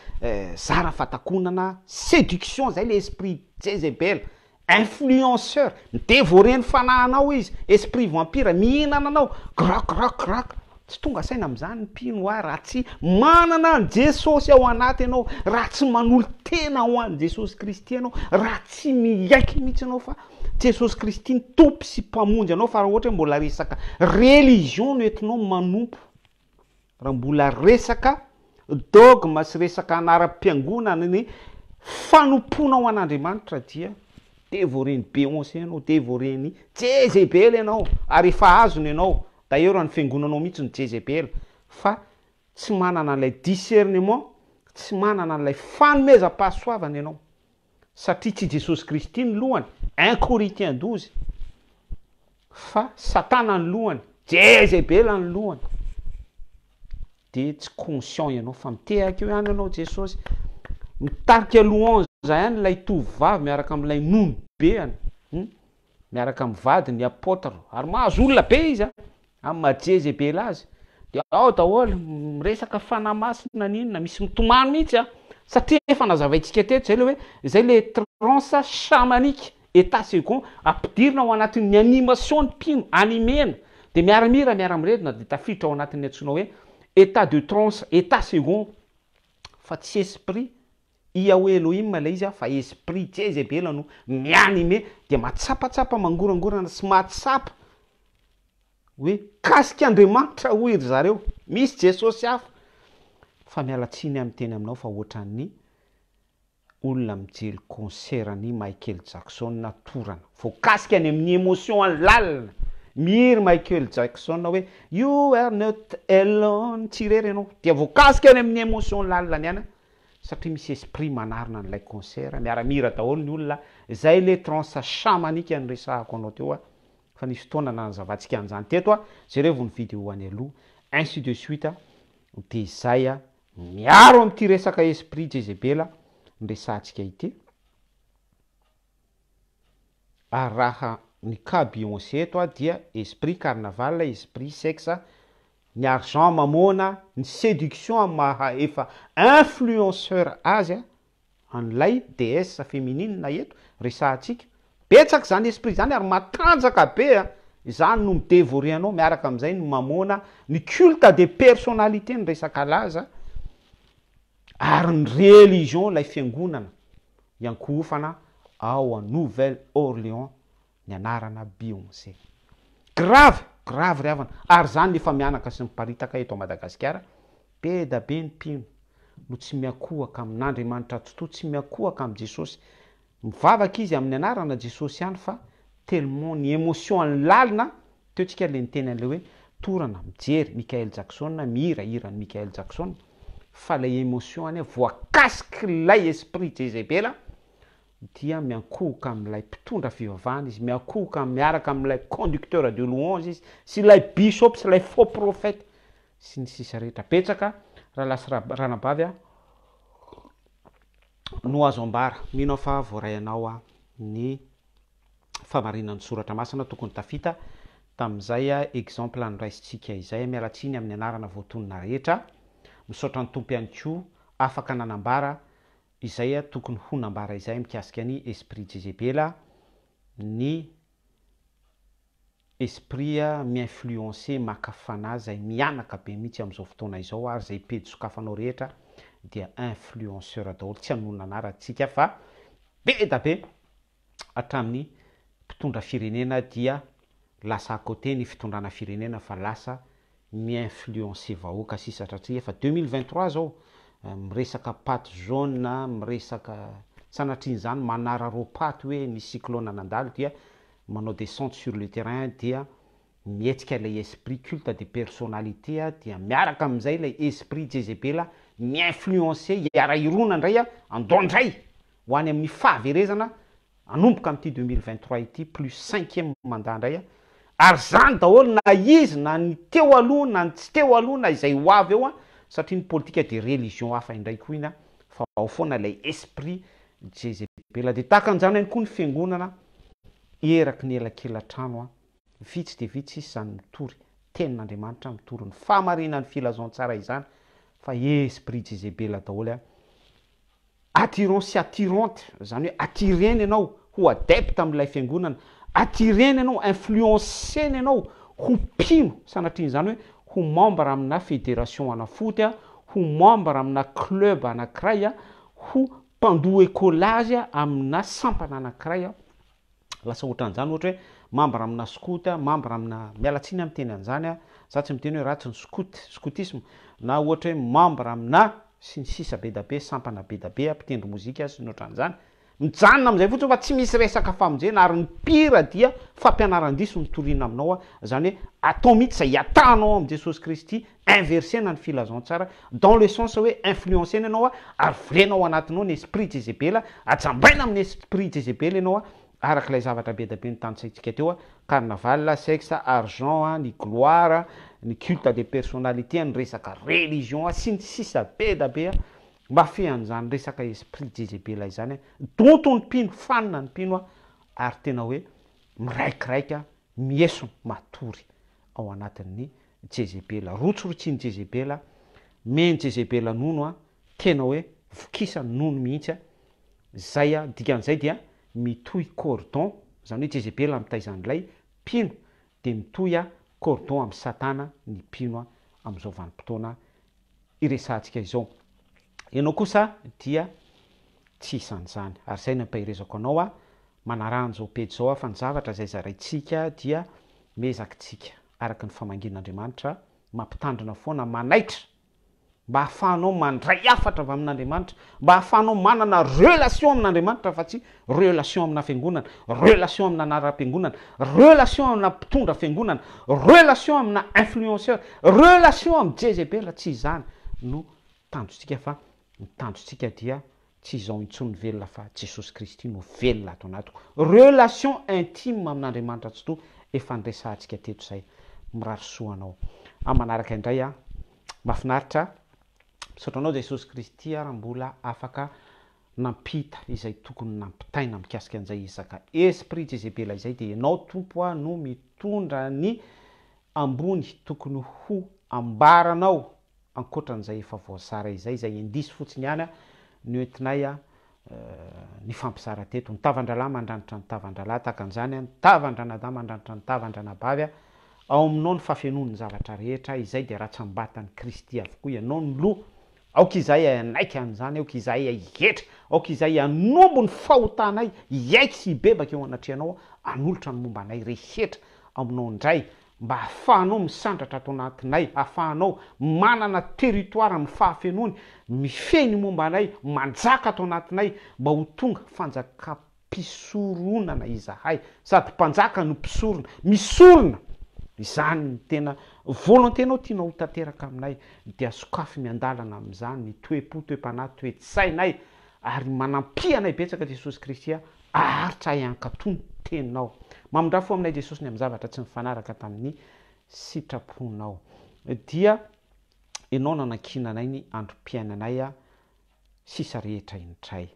zara fatakonana, séduction zay le esprit Jezebel, influenceur, mi-devorer ny fanahinao izy, esprit vampire, mihinana anao, grac grac grac, tsy tonga saina amin'izany ny mpino hoa raha tsy manana an'i Jesosy ao anaty ianao, raha tsy manolo-tena ho an'i Jesosy Kristy ianao, raha tsy miaiky mihitsy ianao fa Jesosy Kristy ny Tompo sy Mpamonjy anao, fa raha ohatra hoe mbola resaka religion no entinao manompo, Raha mbola resaka dogme sy resaka anaram-piangonana ny fanompoanao an'Andriamanitra dia devoren'i Beyoncé ianao, devoren'i Jezebel ianao ary efa azony ianao, d'ailleurs ny fiangonanao mihitsy no Jezebel fa tsy manana an'ilay discernement, tsy manana an'ilay fanomezam-pahasoavana ianao. Satria tsy Jesosy Kristy ny lohany, un Corinthiens 12, fa Satana ny lohany, Jezebela ny lohany. Dia tsy conscient ianao fa mitehaka eo ihany ianao Jesosy. Mitarika louange ihany ilay tovovavy miaraka amin'ilay nono beany. Miaraka amin'ny vadiny apôtre ary mahazo olona be izy a, amin'ny maha Jezebela azy, dia ao daholo miresaka fanahy masina n'inona, misy mitomany mihitsy a, satria efa nazavaintsika teto zay le hoe zay le transe chamanique, état second, ampidirina ao anatin'ny animation ny mpino, animena, dia miara-mihira miara-miredona dia tafiditra ao anatin'ny antsoina hoe état de transe, état second, fa tsy esprit Yahweh Elohim ilay izy fa esprit Jezebela no mi-animer dia mahatsapatsapa mangorangorana sy mahatsapa hoe kasik'Andriamanitra hoy ry zareo, misy Jesosy hafa, fa miala tsiny aho miteny aminao fa ohatran'ny olona mijery concert an'i Michael Jackson torana, voakasika any amin'ny emotion any lalina, mihira Michael Jackson hoe you are not alone, tsy irery ianao, dia voakasika any amin'ny emotion lalina any ihany satria misy esprit manarina an'ilay concert, miara-mihira daholo ny olona, izay le transe chamanique niresahako anao teo fa nisy fotoana nanazavantsika an'izany teto, jerevo ny video any aloha, ainsi de suite, dia izay Miaro amin'ity resaka esprit Jezebela noresahantsika ity, ary raha ny cas Beyoncé eto dia esprit carnaval, esprit sexe, ny argent mamoana, ny séduction amin'ny maha efa influenceur azy an'ilay déesse féminine eto resahantsika. Betsaka izany esprit izany ary matanjaka be a! Izany no mi-devorer anao miaraka amin'izay ny mamoana, ny culte de personnalité ny resaka laza ary ny religion ilay fiangonana iankohofana ao a Nouvelle Orléans ny anarana Beyoncé. Grave! Grave ry havana! Ary izany efa mihanaka sy miparitaka eto Madagasikara, be da be ny mpino no tsy miankohoka amin'Andriamanitra Tsitoha, tsy miankohoka amin'i Jesosy. Mivavaka izy amin'ny anarana Jesosy ihany fa tellement ny émotion any lalina, teo tsika le niteny an'le hoe torana, mijery Michael Jackson, mihira hiran'i Michael Jackson, fa ilay émotion any voakasik'ilay esprit Jezebela, dia miankohoka amin'ilay mpitondra fivavahana izy, miankohoka miaraka amin'ilay conducteur de louange izy, sy ilay bishop sy ilay faux prophète, sy ny sisa rehetra. Betsaka rahalahy sy ranabavy a, no azo ambara. Mino aho fa voaray anao ny fahamarinan'ny soratra masina tokony tafita tamin'izay exemple noraisintsika izay. Miala tsiny amin'ny anarana voatonona rehetra. Misaotra ny Tompo ihany koa afaka nanambara izay tokony ho nambara izay mikasika ny esprit Jezebela, ny esprit mi-influencer maka fanahy izay mihanaka be mihitsy amin'izao fotoana izao ary izay pejy sokafanao rehetra dia influenceur daholo, tsy hanonona anarana tsika fa be da be hatramin'ny mpitondra firenena dia lasa à côté ny fitondrana firenena fa lasa mi-influencer vahoaka sisa satria efa 2023 zao miresaka patte jaune miresaka sanatrian'izany manararaopaty hoe nisy cyclone nandalo dia manao descente sur le terrain dia mihetsika ilay esprit culte de personnalité dia miaraka amin'izay ilay esprit jezebela mi-influencer hiara-hirona indray andao indray ho any amin'ny fahaverezana Hanomboka amin'ity 2023 ity plus cinquième mandat indray a! Ary zany daholo na izy na ny teo aloha na ny tsy teo aloha na izay ho avy eo a! Satria ny politika dia religion hafa indray koa iny a! Fa ao foana ilay esprit Jezebela. Dia tahaka an'izany ihany koa ny fiangonana eraky ny elakela-trano a! Vitsy dia vitsy sisa izany mitory tenin'Andriamanitra, mitory ny fahamarinan'ny filazantsara izany fa esprit Jezebela daholo a! Attirant sy attirante, izany hoe attireny ianao ho adepte amin'ilay fiangonana, attireny ianao, influenceny ianao ho mpino, sanatrian'izany hoe ho membre amina fédération ana foot, ho membre amina club anankiray, ho mpandoa écolage amina sampana anankiray. Lasa ohatran'izany ohatra hoe membre amina scout, membre amina, miala tsiny aho miteny an'izany an, za tsy miteny hoe ratsy ny scout, scoutisme, na ohatra hoe membre amina sy ny sisa be da be, sampana be da be, mpitendry mozika sy ny ohatran'izany. Mijanona amin'izay fotsiny fa tsy misy resaka famonjena ary ny pire dia fampianaran-diso no toriana aminao, izany hoe atao mihitsy izay hiatahanao amin'i Jesosy Kristy, inverser-na ny filazantsara dans le sens hoe influencer-na ianao ary volena ao anatinao ny esprit Jezebela, ajambaina amin'ny esprit Jezebela ianao araka ilay zavatra be dia be notanisaintsika teo, carnaval, sexe, argent, ny gloire, ny culte de personnalité, ny resaka religion sy ny sisa be dia be mafy an'izany resaka esprit Jezebela izany, donto ny mpino, fanina ny mpino ary tena hoe miraikiraika, miesona, matory ao anatin'ny Jezebela, rotsirotsian'i Jezebela, men'i Jezebela nono a, tena hoe vokisany nono mihitsy a, zay a, dikan'izay dia mitohy cordon, zany hoe Jezebela mitaiza an'ilay mpino, dia mitohy a cordon amin'i satana ny mpino a amin'izao vanim-potoana iresahantsika izao. Ianao kosa dia tsy isan'izany, ary izay no ampaherezako anao a, manaraha an'izao pejy izao a, fa ny zavatra izay zaraintsika dia miezaka tsika. araka ny famangian'Andriamanitra, mampitandrina foana, manaitra, mba hahafahanao mandray hafatra avy amin'Andriamanitra, mba hahafahanao manana relation amin'Andriamanitra fa tsy relation amina fiangonana, relation amina anaram-piangonana, relation amina mpitondra fiangonana, relation amina influenceur, relation amin'i Jezebela, tsy izany no tanjontsika fa ny tanjontsika dia tsy izao intsony ny velona fa Jesosy Kristy no velona ato anatiko. Relation intime amin'Andriamanitra Tsitoha efa niresahantsika teto izay. Mirary soa anao. Amin'ny manaraka indray an. Mahafinaritra. Misaotra anao Jesosy Kristy ary mbola afaka nampita izay tokony nampitaina mikasika an'izay ezaka esprit Jezebela izay dia ianao Tompo a no mitondra ny ambony tokony ho ambaranao ankoatran'izay efa voazara izay, izay indice fotsiny ihany no entinay nifampizara teto. Ny tavan-drahalahy mandranitra ny tavan-drahalahy tahaka an'izany, ny tavan-dranadahy mandranitra ny tavan-dranabavy, ao aminao ny fahafenoan'ny zavatra rehetra, izay dia ratsambatan'i Kristy avokoa, ianao no loha, aoka izahay hanaiky an'izany, aoka izahay hihetra, aoka izahay hanombo ny fahotanay, hiaiky sy hibebaka eo anatrehanao, hanolotra ny momba anay rehetra aminao indray, mba hahafahanao misandratra ato anatinay, hahafahanao manana territoire amin'ny fahafenoany, mifehy ny momba anay, manjaka ato anatinay, mba ho tonga fanjakam-pisoronana izahay, sady mpanjaka no mpisorona, misorona! Izany ny tena volonté-nao tianao ho tanteraka aminay, dia sokafy miandalana amin'izany ny toe-po, toe-panahy, toe-tsainay, ary manampia anay betsaka Jesosy Kristy a, aharitra ahy hankatò ny teninao. Mamindrà fo aminay Jesosy ny amin'ny zavatra tsy nifanaraka tamin'ny sitraponao. Dia Ianao nanankinanay ny androm-piainanay a sisa rehetra indray.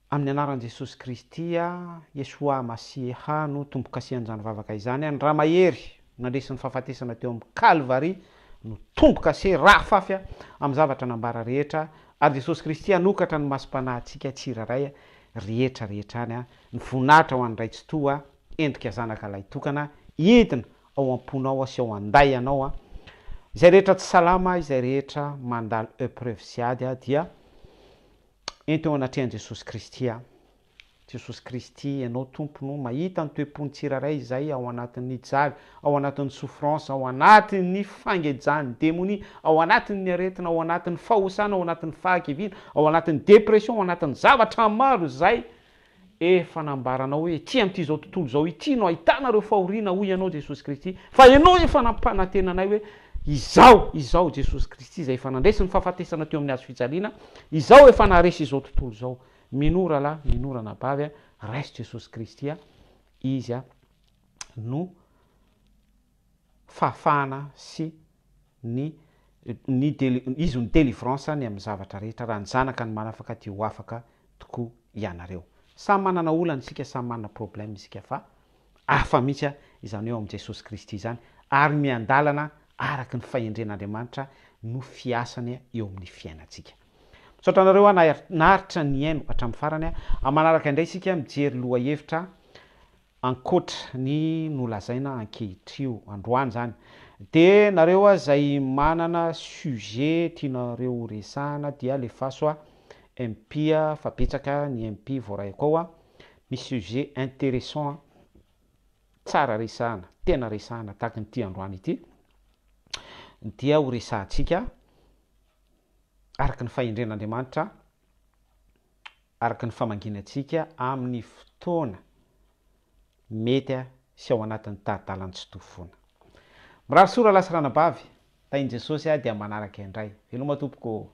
Amin'ny anaran'i Jesosy Kristy a, Yeshua Masieha no tombo-kasihan'izany vavaka izany a, ny ra mahery nandresy ny fahafatesana teo amin'ny Kalvary no tombo-kase, ra afafy a, amin'ny zavatra nambara rehetra, ary Jesosy Kristy hanokatra ny masom-panahintsika tsirairay rehetra rehetra any a, ny voninahitra ho an'ny Ray Tsitoha, endrika zanaka lahitokana, hidina ao am-ponao sy ao an-day anao a, izay rehetra tsy salama, izay rehetra mandalo epreuve sy ady a, dia. Ento eo anatrehan'i Jesosy Kristy aho. Jesosy Kristy, Ianao Tompo no mahita ny toe-pon'ny tsirairay izay ao anatin'ny jaly, ao anatin'ny souffrance, ao anatin'ny fangejan'ny demonia, ao anatin'ny aretina, ao anatin'ny fahosana, ao anatin'ny fahakiviana, ao anatin'ny dépression, ao anatin'ny zavatra maro izay Efa nambaranao hoe ety amin'ity izao tontolo izao ity no ahitana ireo fahoriana hoy Ianao Jesosy Kristy, fa Ianao efa nampanantena anay hoe Izaho, Izaho Jesosy Kristy izay efa nandresy ny fahafatesana teo amin'ny hazo fijaliana, Izaho efa naharesy izao tontolo izao. Minoa rahalahy, minoa ranabavy a, raiso Jesosy Kristy a, Izy a no fahafahana sy ny ny izy no délivrance ny amin'ny zavatra rehetra, raha ny zanaka no manafaka dia ho afaka tokoa ianareo. Samy manana olana isika, samy manana problème isika fa hafa mihitsy izany eo amin'i Jesosy Kristy izany ary miandalana araka ny fahendren'Andriamanitra no fiasany eo amin'ny fiainantsika. Misaotra anareo aho naharitra nihaino hatramin'ny farany. Amin'ny manaraka indray isika mijery lohahevitra Ankoatra ny nolazaina ankehitrio, androany izany, dia nareo izay manana sujet tianareo ho resahana dia alefaso a MP fa betsaka ny MP voaraiko ao a, misy sujet interessant tsara resahana, tena resahana tahaka ny ity androany ity dia ho resahantsika araka ny fahendren'Andriamanitra. araka ny famangiana antsika amin'ny fotoana mety sy ao anatin'ny tari-dalan-tsy foana. Mirary soa rahalahy sy ranabavy, tahin'i Jesosy dia manaraka indray. Veloma tompoko ô!